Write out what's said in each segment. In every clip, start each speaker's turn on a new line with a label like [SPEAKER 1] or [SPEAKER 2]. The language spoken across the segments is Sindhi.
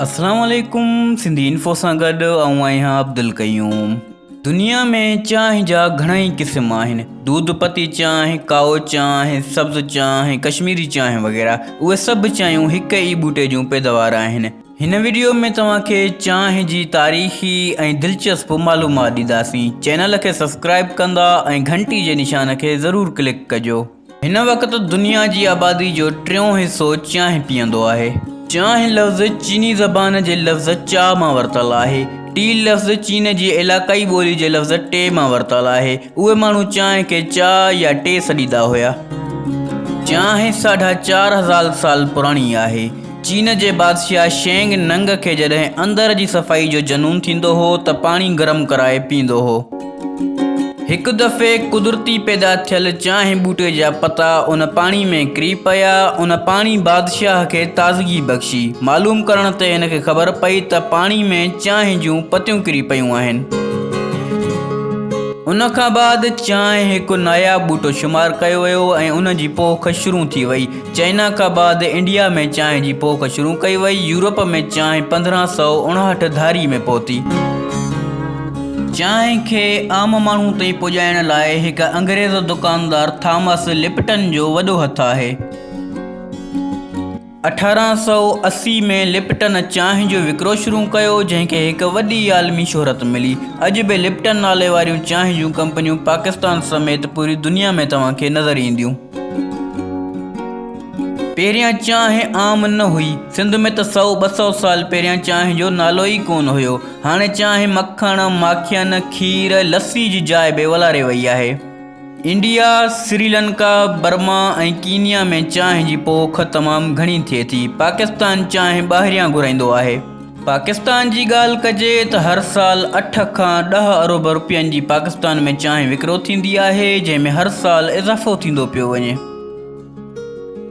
[SPEAKER 1] اسلام عليڪم سنڌي انفو سان گڏ آئون آهيان عبدالقيوم. دنيا ۾ چانهه جا گهڻائي قسم آهن دودھ پتي چانهه، ڪائو چانهه، سبز چانهه، ڪشميري چانهه وغيره اهي سڀ چانهيون هڪ ئي ٻوٽي جون پيداوار آهن. هن وڊيو ۾ توهان کي چانهه جي تاريخي ۽ دلچسپ معلومات ڏينداسين چينل کي سبسڪرائب ڪندا ۽ گهنٽي جي نشان کي ضرور ڪلڪ ڪجو. هن وقت دنيا جي آبادي جو ٽيون حصو چانهه پيئندو آهي. چانهه لفظ چيني زبان جي لفظ چا مان ورتل آهي. ٽي لفظ چين جي علاقائي ٻولي جي لفظ ٽي مان ورتل آهي. اهي ماڻهو چانهه کي چا يا ٽي سڏيندا هيا. چانهه ساڍا 4000 سال پراڻي آهي. چين جي بادشاهه شينگ ننگ کي جڏهن اندر جي صفائي جو جنون ٿيندو هو ته پاڻي گرم ڪرائي پيئندو هو. هڪ دفعي قدرتي پيدا ٿيل چانهه ٻوٽي جا پتا ان پاڻي ۾ ڪري پيا. ان پاڻي بادشاهه کي تازگي بخشي. معلوم ڪرڻ تي هن کي خبر پئي ته پاڻي ۾ چانهه جون پتيون ڪري پيون آهن. ان کان بعد چانهه هڪ ناياب ٻوٽو شمار ڪيو ويو ۽ ان جي پوک شروع ٿي وئي. چائنا کان بعد انڊيا ۾ چانهه جي پوک شروع ڪئي وئي. يورپ ۾ چانهه 1559 ڌاري ۾ پهتي. چانهه کي عام ماڻهو تائين پڄائڻ لاء هڪ انگريز دڪاندار ٿامس لپٽن جو وڏو هٿ آهي. 1880 ۾ لپٽن چانهه جو وڪرو شروع ڪيو جنهن کي هڪ وڏي عالمي شهرت ملي. اڄ به لپٽن نالي واريون چانهه جون ڪمپنيون پاڪستان سميت پوري دنيا ۾ توهان کي نظر اينديون. پهريان چانهه عام نه هئي. سنڌ ۾ ته سئو ٻه سئو سال پهريان چانهه جو نالو ئي ڪونه هيو. هاڻي چانهه مکڻ، ماکين، کير، لسي جي جاء به والاري وئي آهي. انڊيا، سريلنڪا، برما ۽ ڪينيا ۾ چانهه جي پوک تمام گهڻي ٿئي ٿي. پاڪستان چانهه ٻاهريان گهرائيندو آهي. پاڪستان جي ڳالهه ڪجي ته هر سال اٺ کان ڏهه ارب رپين جي پاڪستان ۾ چانهه وڪرو ٿيندي آهي، جنهن ۾ هر سال اضافو ٿيندو پيو وڃي.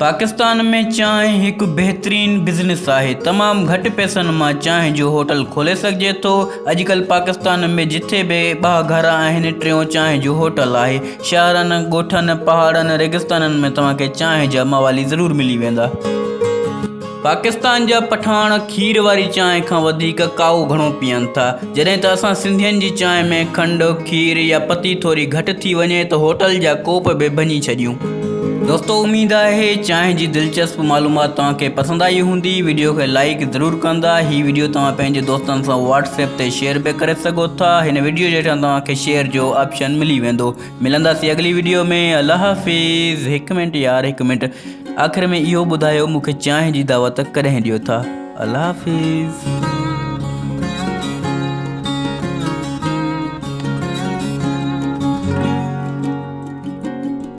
[SPEAKER 1] پاڪستان ۾ چانهه هڪ بهترين بزنس آهي تمام گهٽ پئسن مان چانهه جو هوٽل کولي سگهجي ٿو اڄڪلهه پاڪستان ۾ جٿي به ٻه گهر آهن ٽيون چانهه جو هوٽل آهي شهرن ڳوٺن پهاڙن ريگستانن ۾ توهان کي چانهه جا موالي ضرور ملي ويندا. پاڪستان جا پٺاڻ کير واري چانهه کان وڌيڪ ڪائو گهڻو پيئن ٿا. جڏهن ته اسان سنڌين جي چانهه ۾ کنڊ، کير يا پتي ٿوري گهٽ ٿي وڃي ته هوٽل جا ڪوپ به ڀڃي ڇڏيون. دوستو اميد آهي چانهه جي دلچسپ معلومات توهان کي پسند آئي هوندي. وڊيو کي لائيڪ ضرور ڪندا. هي وڊيو توهان پنهنجي دوستن سان واٽس ايپ تي شيئر به ڪري سگهو ٿا. هن وڊيو جي هيٺان توهان کي شيئر جو آپشن ملي ويندو. ملنداسين اڳلي وڊيو ۾ الله حافظ. هڪ منٽ يار هڪ منٽ. آخر ۾ اهو ٻڌايو مون کي چانهه جي دعوت ڪڏهن ڏيو ٿا؟ الله حافظ.